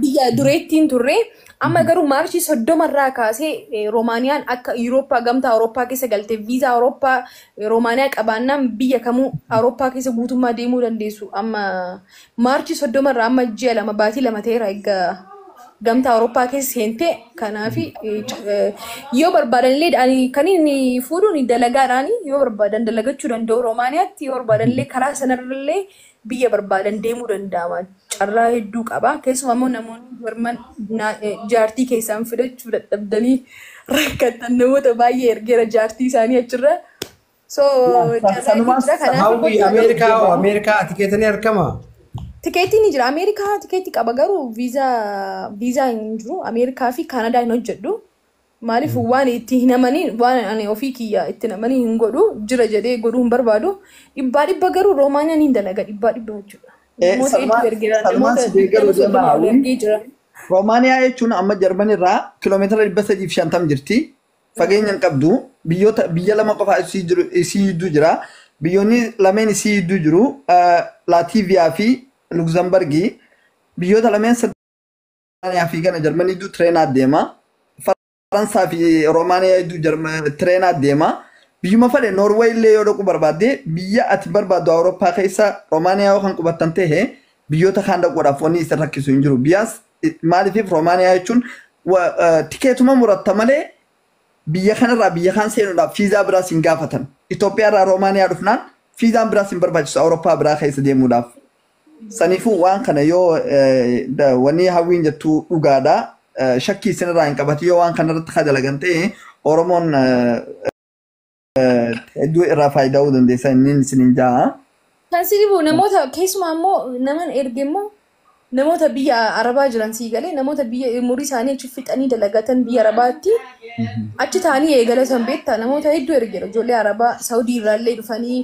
Biyya dureettiin turre. Amma garuu Maarchii 30 irraa kaasee Roomaaniyaan akka Yuurooppaa, gamtaa Awurooppaa keessa galte. Viizaa Awurooppaa Roomaaniyaa qabaannaan biyya kamuu Awurooppaa keessa guutummaa deemuu dandeessu. Amma Maarchii 30 irraa amma ji'a 2, baatii 2 ta'eera egaa gamtaa Awurooppaa keessa seente. Kanaaf yoo barbaadan illee, ani kan inni fuudhuun dalagaadhaan, yoo barbaadan dalagachuu danda'u Roomaaniyaatti, yoo barbaadan illee karaa sanarra biyya barbaadan deemuu danda'ama. Carraa hedduu qaba. Keessumaa immoo namoonni Jarman jaartii keessaan fidachuu dadhabdanii rakkatan, namoota baay'ee ergeera jaartii isaanii achirra. So carraa hedduu jira. Kanaaf Hawwi, Ameerikaa hoo? Ameerikaa tikeetiin ni argama? Tikeetiin ni jira. Ameerikaa tikeetii qaba, garuu viizaa hin jiru. Ameerikaa fi Kaanadaa hin hojjedhu. Maaliif, waan itti hin amaniin, waan ani ofii kiyya itti hin amanii hin godhu, jira jedhee godhuu hin barbaadu. Dhibbaa dhibba garuu Roomaaniyaan hin dalaga, dhibbaa dhibba jechuudha. Namoota hedduu ergeera. Salmaan Namoota si deeggaruu 20 deema 30 ol Hawwi. ergee jira. Roomaaniyaa jechuun amma Jarman irraa kiiloomeetira 350 jirti. Fageenya hin qabdu. Biyyoota biyya lama qofa isii jiru, isii gidduu jira. Biyyoonni lameen isii gidduu jiru Laatiiviyaa fi Lugzambargii. Biyyoota lameen Roomaaniyaa fi gana Jarmanii gidduu tireenaa deema. Faransaa fi Roomaaniyaa gidduu tireenaa deema. Biyyuma fedhe, Noorweey illee yoo dhaquu barbaadde, biyya ati barbaaddu Awurooppaa keessa Roomaaniyaa yoo kan qubattan ta'e, biyyoota kaan dhaquudhaaf wanni isin rakkisu hin jiru. Biyyaas maaliif, Roomaaniyaa jechuun tikeetuma muratta malee biyya kanarraa biyya kaan seenuudhaaf fiizaa biraas hin gaafatan. Itoophiyaa irraa Roomaaniyaa dhufnaan fiizaan biraas hin barbaachisu Awurooppaa biraa keessa deemuudhaaf. Saniifuu waan kana yoo wanni Hawwiin jettu dhugaadha. Shakkii isinirraa hin qabatu, yoo waan kanarratti dalagan ta'e Oromoon hedduu irraa faayidaa dandeessa inni isin ja'a. Kan si dhibu namoota keessumaa immoo naman erge immoo namoota biyya Arabaa jiran, sii galee, namoota biyya umurii isaanii achi fixanii dalagatan, biyya Arabaatti achi ta'anii eegalatan, beektaa, namoota hedduu ergeera. Ijoollee Arabaa Saudii irraallee dhufanii,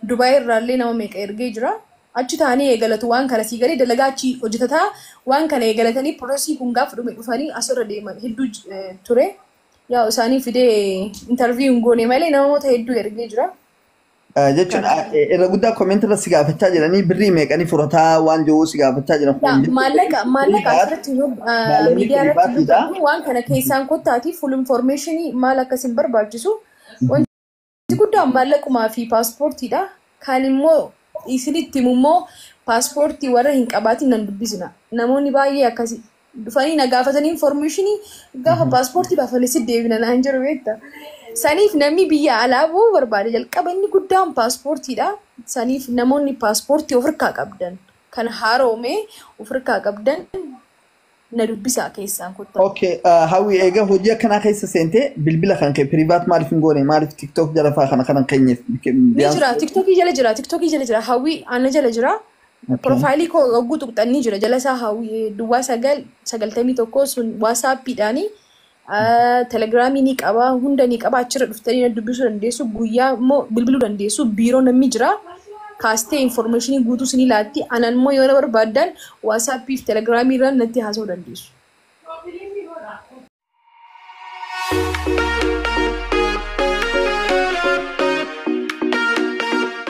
Dubaay irraallee nama meeqa ergee jira. Achi ta'anii eegalatu waan kana, sii galee, dalagaa achi hojjetataa waan kana eegalatanii, processii kun gaafa dhume dhufanii asirra deeman hedduu ture. Yaa isaanii fidee interview hin goone malee namoota hedduu ergee jira. Jechuun irra guddaa comment irra si gaafachaa jiranii, birrii meeqanii furataa waan jiru si gaafachaa jiran. Maallaqa asirratti miidiyaa irratti dubbatu, waan kana keessaan kottaati full information maal akkasin barbaachisu. Wanti guddaan maallaqumaa fi paaspoortiidha. Kan immoo isinitti himu immoo paaspoortii warra hin qabaatin nan dubbisina. Namoonni baay'ee akkasi dhufanii na gaafatanii, information gaafa paaspoortii baafanii si deebina naan jiru, beekta. Saniif namni biyya alaa bu'uu barbaade jalqaba inni guddaan paaspoortiidha. Saniif namoonni paaspoortii of harkaa qabdan, kan haaromee of harkaa qabdan, na dubbisaa keessaan kottaa. Okay, Hawwi, egaa hojii akkanaa keessa seentee bilbila kan kee private maaliif hin goone? Maaliif TikTok jala fa'aa kana kanan keenyeef? Ni jira, TikTokii jala jira, TikTokii jala jira, Hawwii ana jala jira. Profileii koo hogguu tuqxanii jira jala isaa, Hawwii 0991 sun WhatsAppiidhaanii, Telegramii ni qaba, hunda ni qaba. Achirra dhuftanii na dubbisuu dandeessu, guyyaa immoo bilbiluu dandeessu. Biiroo namni jira. Kaastee informationii guutuu sinii laatti. Anan immoo yoo na barbaaddan WhatsAppii fi Telegramii irra natti haasa'uu dandeessu.